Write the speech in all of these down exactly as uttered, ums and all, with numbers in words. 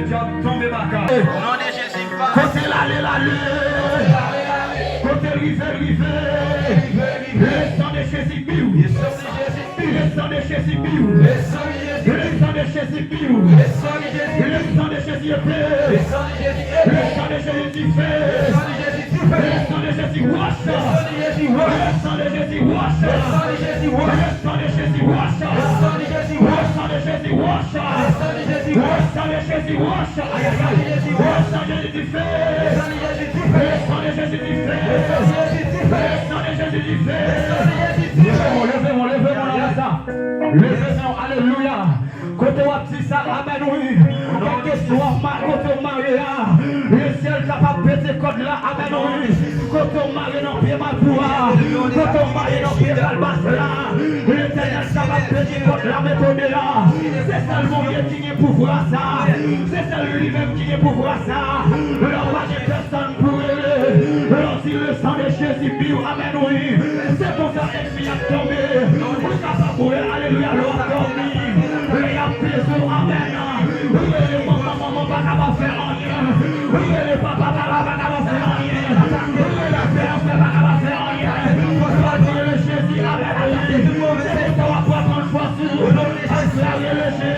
Dyab tonbe baka. Non de Jezi, pa. Kote l ale, l ale. Kote l rive, l rive. Le sang de Jésus, biw. Le sang de Jésus, biw. Le sang de Jésus, biw. Le sang de Jésus, épée. Le sang de Jésus, dife. Le sang de Jésus, wòch. Le sang de Jésus, wòch. Le sang de Jésus, wòch. Le sang de Jésus, wòch. Le sang de Jésus, wòch. Le sang de Jésus, wòch. Le sang de Jésus, wòch. Le sang de Jésus, wòch. Le sang de Jésus, wòch. Aïe, aïe, aïe. Le sang de Jésus, dife. Le sang de Jésus, dife. Le sang de Jésus, dife. Le sang de Jésus, dife. Le sang de Jésus, dife. Leve men w, leve men w, leve men w nan sa. Leve men w, alelouya. Kote w ap di sa, amèn, wi. Kèlkeswa ma-, kote w mare a, lesyèl kapab pete kòd la, amèn, wi. Kote w mare nan pye mapou a, kote w mare nan pye kalbas la, Letènèl kapab pete kòd la, men tande a. Se sèl Bondye ki gen pouvwa sa. Se sèl li menm ki gen pouvwa sa. Lè w pa gen pèsonn pou rele, lè w di le sang de Jésus, biw, amèn, wi. Se konsa ènmi ap tonbe. Ou kapab wè, alelouya, lè w ap dòmi. Lè y ap peze w, amèn. Ou rele manman, manman pa kapab fè anyen. Ou rele papa, papa pa kapab fè anyen. Ou rele frè, frè pa kapab fè anyen. Ou rele Jezi, amèn, wi. Se konsa w ap pran fòs ou. Ou rele Jezi.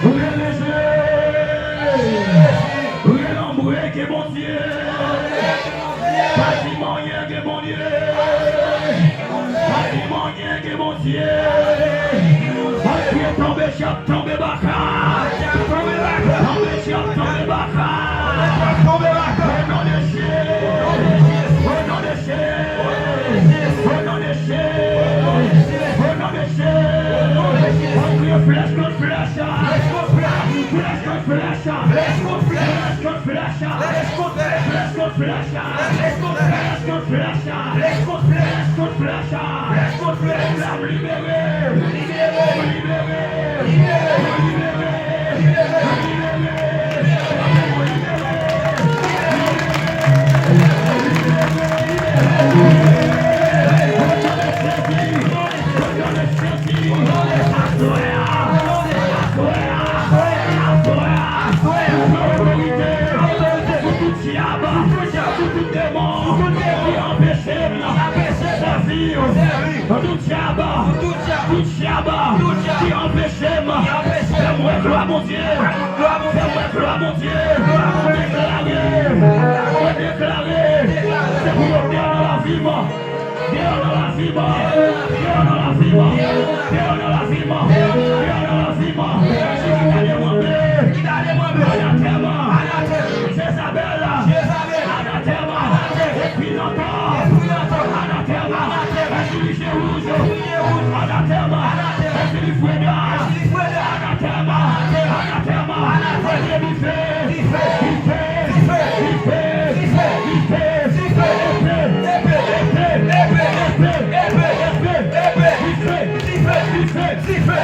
Ou rele Jezi. Ou rele anmwe ke Bondye. Pa di manyen ke Bondye. Pa di manyen ke Bondye. Bondye tonbe, dyab tonbe baka. Tonbe, dyab tonbe baka. O non de Jezi. O non de Jezi. O non de Jezi. O non de Jezi. O non de Jezi. O non de Jezi. An kriye flèch kont flèch. Flèch kont flèch. Flèch kont flèch. Flèch kont flèch. Flèch kont flèch. Flèch kont flèch. Flèch kont flèch. Flèch kont flèch. Flèch kont flèch. Flèch kont flèch. Flèch kont flèch. Libere. Libere. Libere. Libere. Libere. Dyab, sou tout demon ki anpeche m sèvi w. Tout dyab, tout dyab ki anpeche m fè m wè glwa Bondye. Fè m wè glwa Bondye. Deklare, mwen deklare, se pou yo deyò nan lavi m. Deyò nan lavi m. Deyò nan lavi m. Deyò nan lavi m. Deyò nan lavi m. Ki ta demanbe. Ki ta demanbe. Anatèma. Anatèma. Jezabèl. Jezabèl. Anatèma. Anatèma. Espri lanmò. Espri lanmò. Anatèma. Anatèma. Espri lije wouj. Espri lije wouj. Anatèma. Anatèma. Espri freda. Espri freda. Anatèma. Anatèma. Anatèma. Anatèma. Dife. Dife. Dife. Dife. Dife. Dife. Dife. Epe. Epe. Epe. Epe. Epe. Epe. Epe. Dife. Dife. Dife. Dife.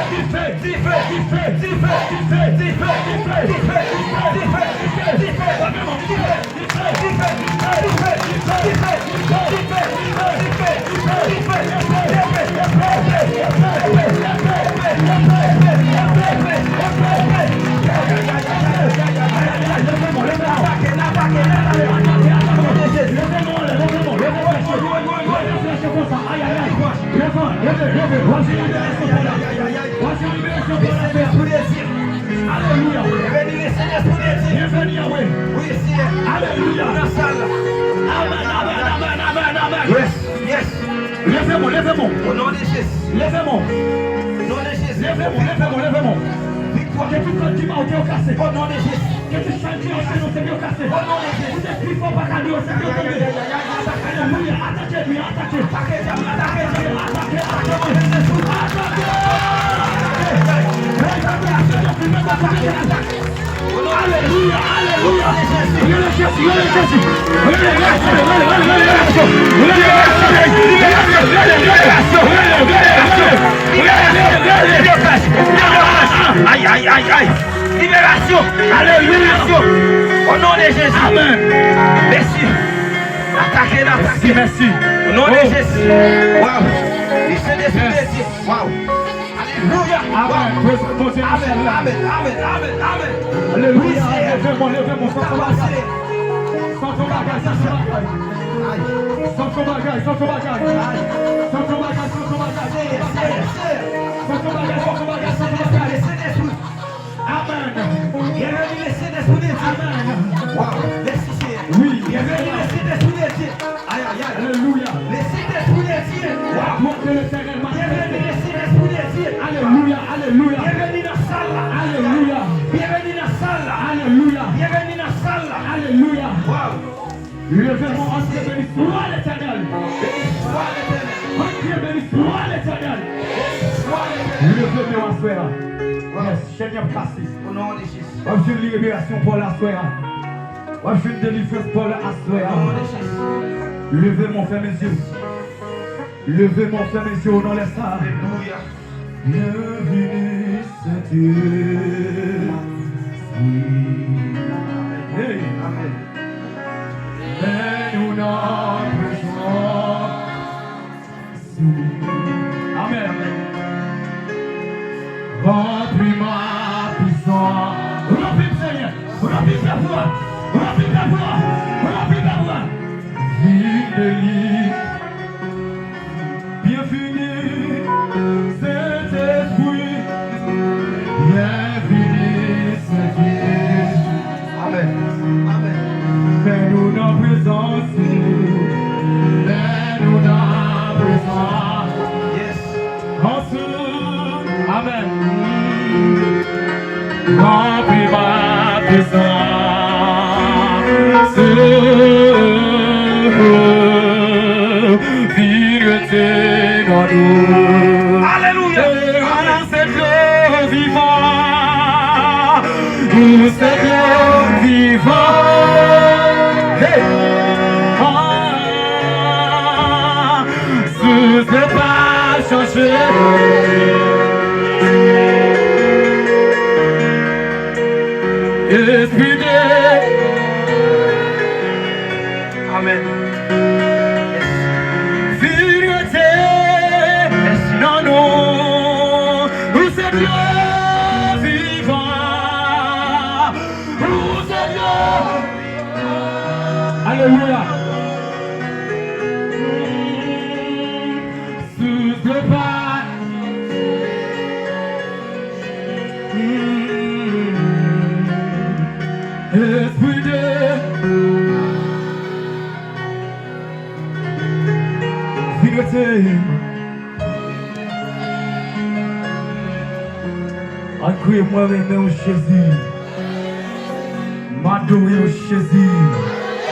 Dife. Dife. Alelouya. Byenveni, Senyè, pou Bondye. Byenveni, Yahweh. Wi, Senyè. Alelouya. Nan sal la. Amen, amen, amen, amen, amen. Yes, yes. Leve men, leve men. O non de Jezi. Leve men. O non de Jezi. Leve men, leve men, leve men. Viktwa. Ke tout kòd ki ba w te yo kase. O non de Jezi. Ke tout chenn ki anchene w te yo kase. O non de Jezi. Ou te pi fò pa ka di yo se yo tonbe. Alelouya. Atake, atake. Atake, atake, atake, atake. Alelouya, alelouya. Rele Jezi, rele Jezi. Rele Jezi, rele, rele, rele, rele, rele Jezi. Rele Jezi, rele, rele, rele, rele Jezi. Rele, rele, rele, rele Jezi. Ay, ay, ay, ay. Liberasyon. Alelouya. Liberasyon. O non de Jezi. Amen. Mèsi. Atake l, atake. Mèsi, mèsi. O non de Jezi. Waw. Li se Sentespri de Dye. Waw. Alelouya. Amen. Prezans Bondye nan syèl la. Amen, amen, amen, amen. Alelouya. Leve men w, leve men w, sòti yon bagay. Sòti yon bagay, sòti yon bagay. Sòti yon bagay, sòti yon bagay. Sòti yon bagay, sòti yon bagay. Sòti yon bagay, sòti yon bagay, sòti yon bagay. Amen. Bienvenue le Saint-Esprit de Dieu. Amen. Wow. Merci Seigneur. Oui. Bienvenue le Saint-Esprit de Dieu. Aïe, aïe, aïe. Alelouya. Le Saint-Esprit de Dieu. Wow. Bienvenue le Saint-Esprit de Dieu. Alelouya, alelouya. Bienvenue dans la salle. Alelouya. Bienvenue dans la salle. Alelouya. Bienvenue dans la salle. Alelouya. Wow. Leve men w, antre beni swa Letènèl. Antre beni swa Letènèl. Leve men w aswè a. Yes, chèn yo ap kase. W ap jwenn liberasyon pa w la aswè a. W ap jwenn delivrans pa w la aswè a. Leve men w, fèmen zye w. Leve men w, fèmen zye w nan lè sa a. Bienvenue Saint-Esprit. Hey. Amen. Men nou nan prezans. Amen. Ranpli m ak pwisans. Ranpli m, Senyè. Ranpli pèp ou a. Ranpli pèp ou a. Ranpli pèp ou a. Vin deliv. Bienvenue, Saint-Esprit. Bienvenue, Saint-Esprit. Amen. Amen. Men nou nan prezans ou. Men nou nan prezans. Yes. Ansanm. Amen. Ranpli m ak pwisans. Vin rete nan nou. Alelouya. Ou se dlo vivan. Ou se dlo vivan. Hey. Ah. Sous de pa chanje. Espri de. Amen. Vin rete nan nou. Ou se dlo vivan. Ou se dlo. Alelouya. Sous de pa. Espri de. Vin rete. Ann kriye, mwen renmen w, Jezi. M adore w, Jezi.